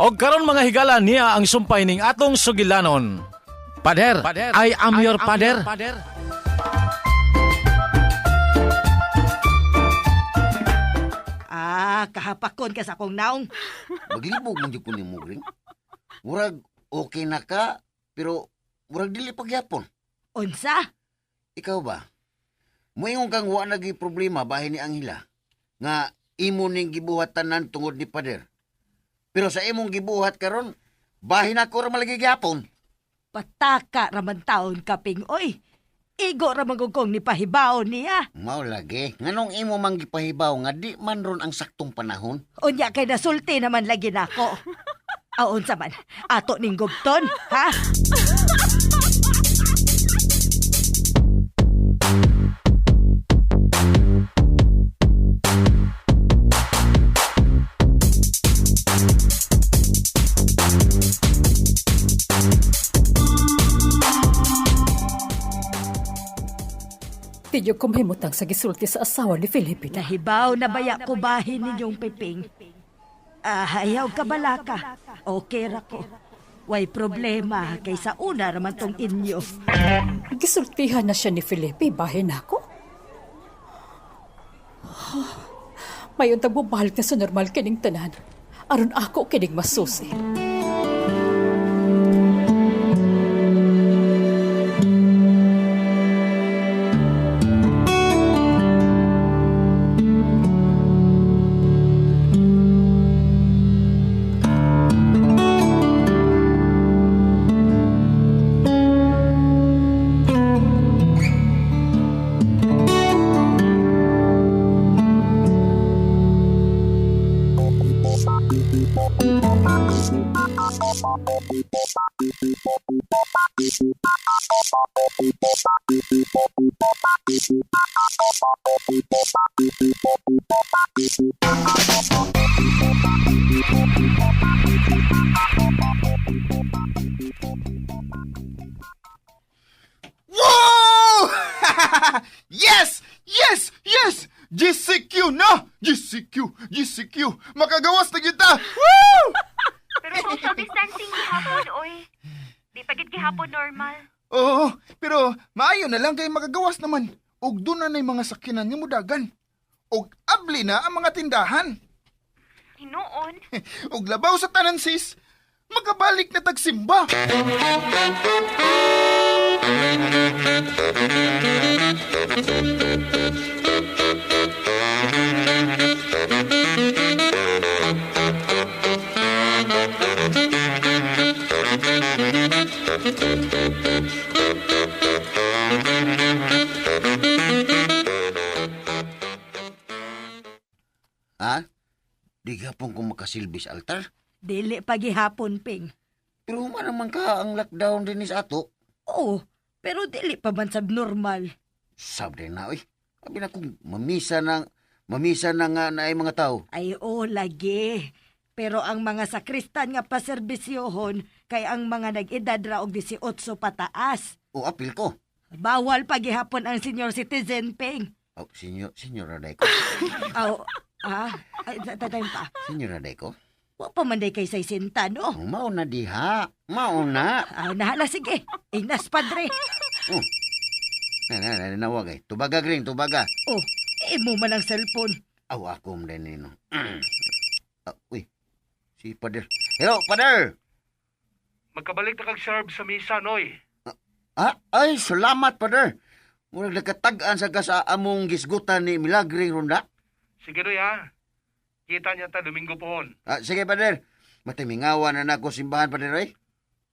Og karon, mga higala, niya ang sumpay ning atong sugilanon. Pader, I am your pader. Ah, kahapakon ka sa akong naong. Maglibog man jud ko nimo, Gring. Murag okay na ka, pero murag dili pagyapon. Unsa? Ikaw ba? Moingon kang wa nagi problema bahin ni Angela nga imo ning gibuhat tanan tungod ni Pader. Pero sa imong gibuhat karon, bahin ako ra malagi gyapon. Pataka raman taon kaping oy. Igo ra magugong ni pahibaon niya. Mao lagi, nganong imo mang gipahibaw nga di man ron ang saktong panahon? Unya kay nasulti naman lagi nako. Aon sa man, ato ning gubton, ha? Tidyo ko mahimutang sa gisulti sa asawa ni Felipe na. Nahibaw na baya ko bahin ninyong piping. Ah, ayaw ka balaka. Okay ra ko. Way problema kay sa una raman tong inyo. Gisultihan na siya ni Felipe, bahin ako. Mayon tag balik na sa normal kining tanan. Aron ako kining masusi. Wow! Yes! Yes! Yes! GCQ na! GCQ! GCQ! Makagawas na kita! Woo! Pero social distancing gihapon, oy. Di pa gid gihapon normal. Oo, pero maayo na lang kay makagawas naman. Ug doon na na'y mga sakyanan nga mudagan. Ug abli na ang mga tindahan. Hinuon. Ug labaw sa tanan, sis, makabalik na tagsimba. Ha? Di gyapon ko makasilbi sa altar. Dili pagihapon, Ping. Pero human naman ka ang lockdown din sa ato. Oo, pero dili pa man sab normal. Sabi na, oy. Sabi na kung mamisa na nga na ay mga tao. Ay, oo, lagi. Pero ang mga sakristan nga paserbisyohon kay ang mga nag-edad ra og 18 pataas. O apil ko. Bawal pagihapon ang senior citizen, Ping. Oh, senyor, senyor Aday ko. Aw, ah, ay, tatay pa. Senyor Aday ko. Wa pa man day kay 60, no? Oh, mao na diha. Mao na. Ah, nahala, sige. Inas, padre. Oh. Na, na, na, nawag ay. Tubaga, Green, tubaga. Oh, imo man ang cellphone. Aw, ako mo din nino. Ah, uy, si Pader. Hello, Pader! Magkabalik na kag serve sa misa, Noy. Ah, ay, salamat, Pader. Murag nakatag-an sa ka sa among gisgutan ni Milagring Ronda. Sige, Noy, ha? Kita niya ta Domingo pohon. Ah, sige, Pader. Matimingawan na nako simbahan, Pader, ay.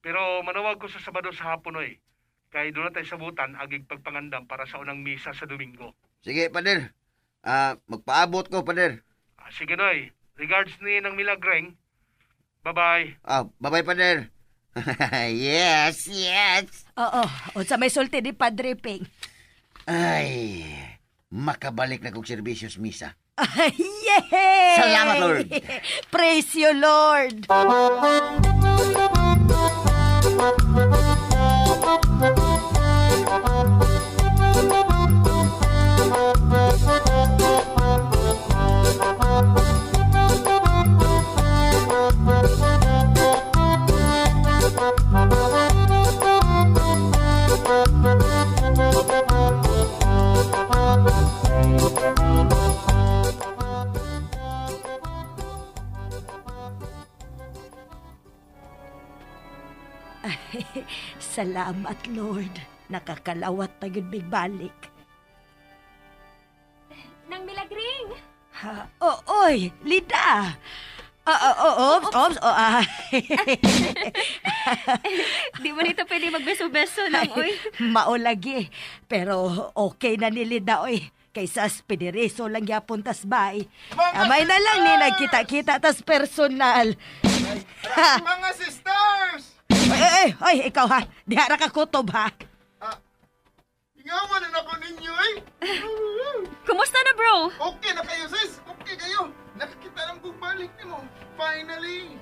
Pero manawag ko sa Sabado sa hapon, Noy. Kay doon na tayo sabutan agig pagpangandam para sa unang misa sa Domingo. Sige, Pader. Ah, magpaabot ko, Pader. Ah, sige, Noy. Regards ni ng Milagreng. Bye-bye. Ah, bye-bye, Pader. Yes, yes. Oo, unsa may sulti ni Padre Ping? Ay, makabalik na kong serbisyo sa misa. Ay, yay! Salamat, Lord. Praise you, Lord. Salamat, Lord. Nakakalawat na gyud mig balik. Nang Milagring! Ha, oh, oy, Lida. Oh, oh, oh, ops, ops, oh, ah. Di mo nito pwede magbeso-beso lang, oy. Mao lagi. Pero okay na ni Lida, oy. Kaysa pinireso lang yapon tas bay. Amay na lang ni nagkita-kita tas personal. Mga sisters! Ay, ay, ay, ikaw ha. Diha ra ka kutob ha. Ingawan na ako ninyo eh. Kumusta na, bro? Okay na kayo sis! Okay kayo! Nakakita lang kong balik nimo. Finally!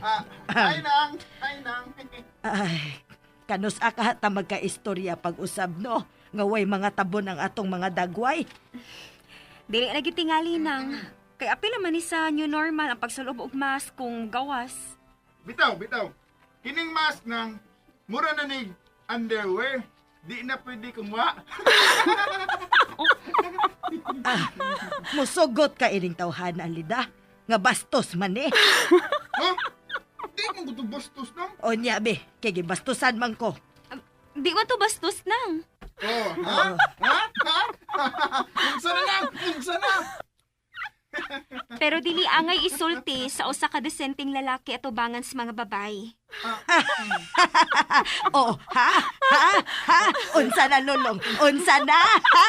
Ah, ay nang! Ay nang! Ay, kanus aka ta magkaistorya pag-usab no. Nga way mga tabon ang atong mga dagway. Dili na gitingali nang. Kay apila man ni sa new normal ang pagsulob og mask kung gawas. Bitaw, bitaw. Kining mask nang mura na ni underwear. Di na pwede kumuha. Musugot ka ining tawhana, Lida. Nga bastos man eh. Huh? Di mo gusto bastos nang. O niya be, kay gibastusan man ko. Di man to bastos nang. Oh, ha? Ha? Ha? Unsa na lang? Unsa na? Pero dili angay isulti sa usa ka desenteng lalaki atubangan sa mga babae. Oh, ha? Ha? Ha? Unsa na lulong? Unsa na? Ha?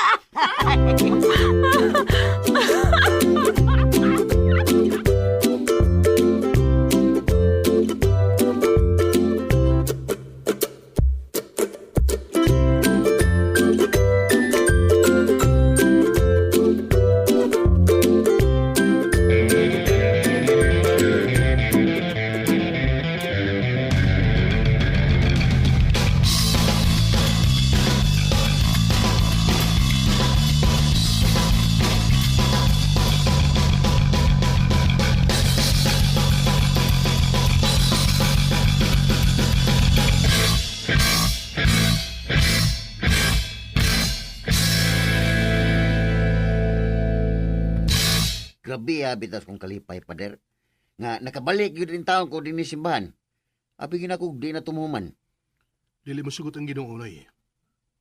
Grabe ha, bitas kong kalipay, pader. Nga, nakabalik yun din taon ko din ni simbahan. Abi gina ko, di na tumuman. Dili mo sugot ang Ginoo noy.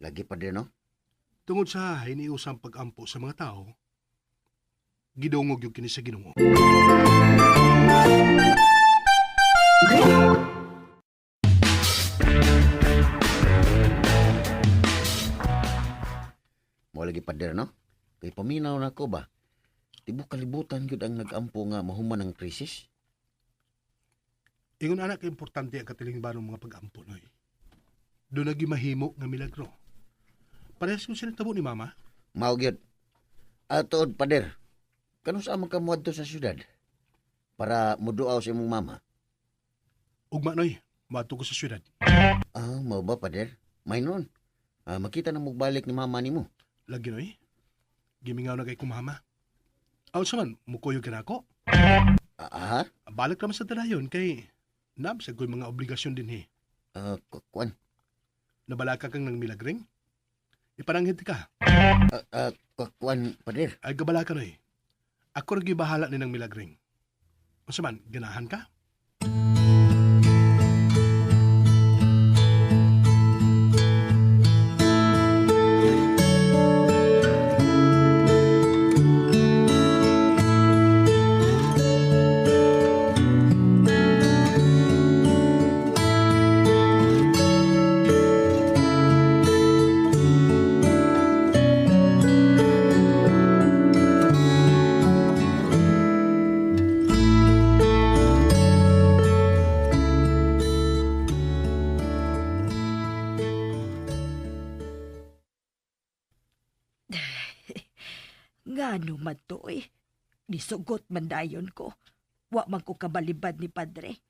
Lagi, pader, no? Tungod sa hiniusang pag-ampo sa mga tao, gidungog yung kini sa Ginoo. Mo lagi, pader, no? Kay paminaw na ko ba? Tibok kalibutan yun ang nag-ampo nga mahuman ang krisis. Ingon anak, importante ang katilingban ng mga pag-ampo noy. Doon nagi mahimo nga milagro. Parehas kung sinatabo ni Mama. Mao gyud. Atood, pader. Kano sa man ka moadto sa syudad? Para muduaw sa imong mama. Ugma noy, moadto ko sa syudad. Ah, mao ba, pader? May noon. Ah, makita na mogbalik ni mama nimo. Lagi noy, gimingaw na kay kumama. Aw sa man, mukuyog ka na ako. Ah, ah? Balik naman sa dalayon kay nabsag ko'y mga obligasyon din he. Ah, kuan. Nabalaka kang nang milagring. Iparanghit ka. Ah, ah, kuan, pader. Ay gabalaka noy. Ako rin bahala ni nang milagring. Unsa man, ganahan ka? Ngano man to eh. Nisugot man dayon ko. Wa man ko kabalibad ni padre.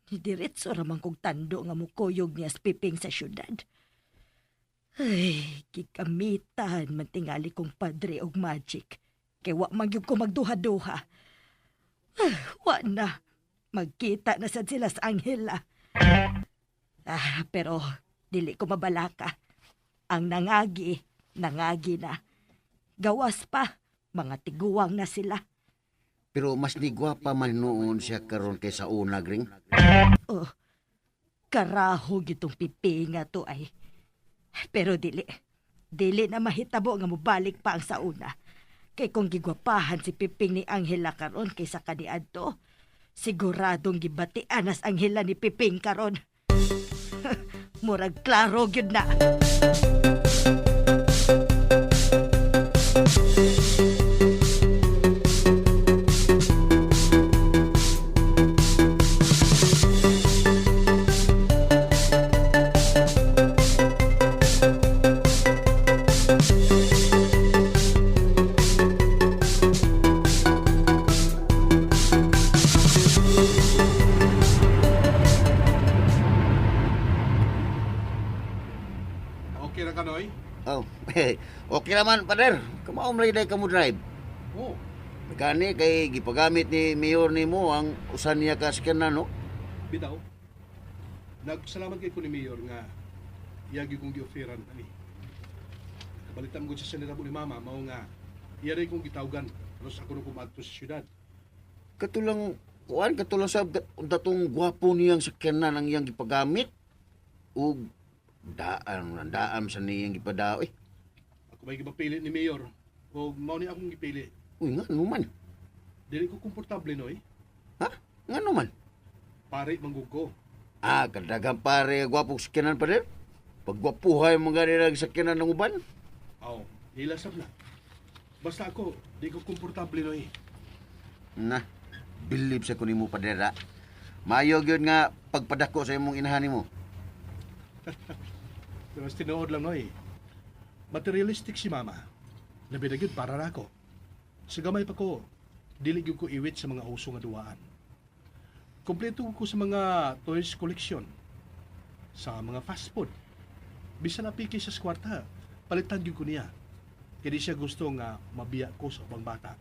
Diretso ra man kong tando nga mukuyog niya sa piping sa syudad. Ay, gikamitan man tingali kong padre og magic. Kay wa man gyud ko magduha-duha. Ah, wa na. Magkita na sad sila sa Angela. Ah, pero dili ko mabalaka. Ang nangagi, nangagi na. Gawas pa, mga tiguang na sila. Pero mas nigwapa man noon siya karon kaysa una, Gring. Oh. Karahog itong pipinga to ay. Pero dili. Dili na mahitabo nga mobalik pa ang sauna. Kay kung gigwapahan si Piping ni Angela karon kaysa kaniadto, siguradong gibatian as Angela ni Piping karon. Murag klaro gyud na. Okay ra ka, Noy? Oh, okay naman, pader. Kamaom lagi day ka mo drive. Oo. Gani kay gipagamit ni mayor nimo ang usan niya ka sakyanan, no? Bitaw. Nagsalamat kay ko ni Mayor nga iya gyud kong gi-offeran ani. Kabalitan mo siya sa ni Mama mao nga iya rin kong gitawgan aros ako nung kumadto sa syudad. Katulang kuan katulang sab datong gwapo niyang sakyanan ang iyang gipagamit ug daan daan sa niyang gipadao eh. Ako may gipapili ni Mayor ug mao ni akong gipili. Uy, nga man. Dili ko komportable, Noy. Ha? Nga man. Pare manggugo. Ah, kadaghang pare gwapo sakyanan pader. Paggwapuhay mo gani ang sakyanan ng uban. Aw, ilasab na. Basta ako, di ko komportable, Noy. Na, bilib sa kunin mo padera. Maayo gyud nga pagpadako sa imong inahan nimo. Pero mas tinuod lang, Noy. Materialistic si Mama. Labi na gyud para nako. Sa gamay pa ko, dili gyud ko iwit sa mga uso nga duwaan. Kompleto ko sa mga toys collection, sa mga fast food. Bisan apiki sa kwarta, palitan gyud ko niya. Kaya di siya gusto nga mabiya ko sa ubang bata.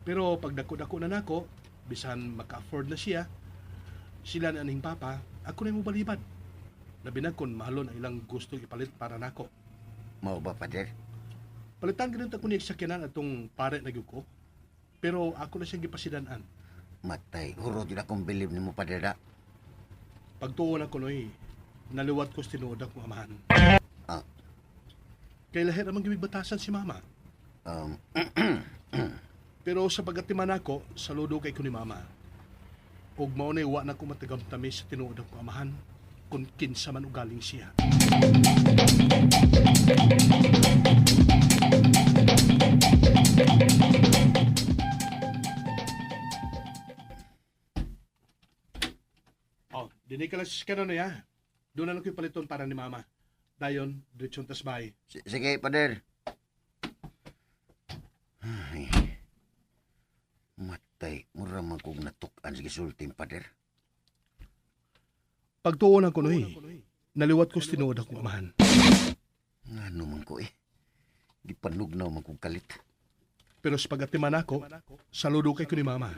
Pero pag dako-dako na nako, bisan maka-afford na siya, sila na aning papa, ako na yung balibad. Labi na kung mahalon ang ilang gusto ipalit para nako. Mao ba pader? Palitan ganun ko niya sakyanan atong pare na gyud ko. Pero ako na siyang gipasidanan. Matay, huro gyud akong bilib nimo padera. Pagtuon ako noy, naluwat ko sa tinuod akong amahan. Ah. Kay lahi ramang gibatasan si mama. Pero sa pagatiman ako, saludo kay ko ni mama. Ug mao na'y wa na ko matagamtami sa tinuod akong amahan kung kinsa man ugaling siya. Oh, dinay ka lang sa kanon ya. Doon na lang ko'y paliton para ni mama. Dayon, diretsyon tas bahay. Sige pader. Ay. Matay, mura man kog natuk-an sa gisulti pader. Pagtuon ako noy, naliwat ko sa tinuod akong amahan. Ngano man ko eh. Gipanugnaw man kog kalit. Pero sa pagatiman ako, saludo kay ko ni mama.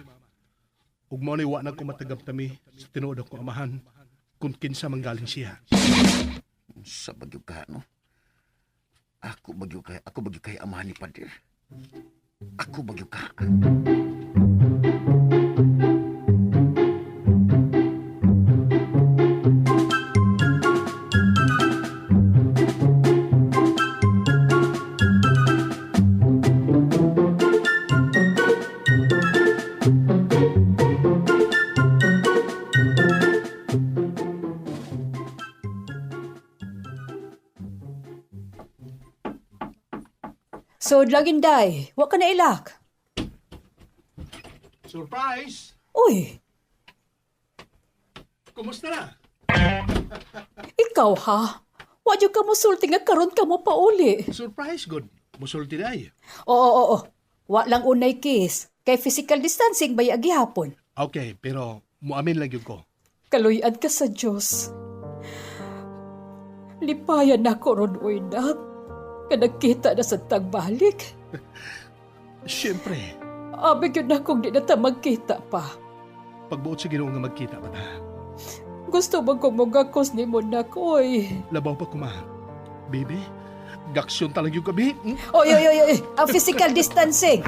Ug mao ni wa na ko matagamtami sa tinuod akong amahan kung kinsa man galing siya. Sa bagyo ka no. Ako bagyo kay amahan ni pader. Ako bagyo ka. So, lagin day, wa ka na ilak. Surprise! Uy, Kumusta na? ikaw ha? Wa jud ka mosulti nga karon ka mo pauli. Surprise good. Musulti na ay. Oo, oo, oo. Wa lang unay kiss. Kay physical distancing ba gihapon? Okay, pero muamin lang yun ko. Kaluy-an ka sa Diyos. Lipayan na ko ron, uy, nak. Kanagkita na sa tagbalik. Siyempre, Abi gyud na kung di na ta magkita pa. pagbuot sa Ginoo nga magkita pa ta. Gusto bang kong mugakos ni mo nak, oy. Labaw pa kuma. Baby, gaksyon talaga yung gabi. Oy, oy, oy, oy. Ang physical distancing.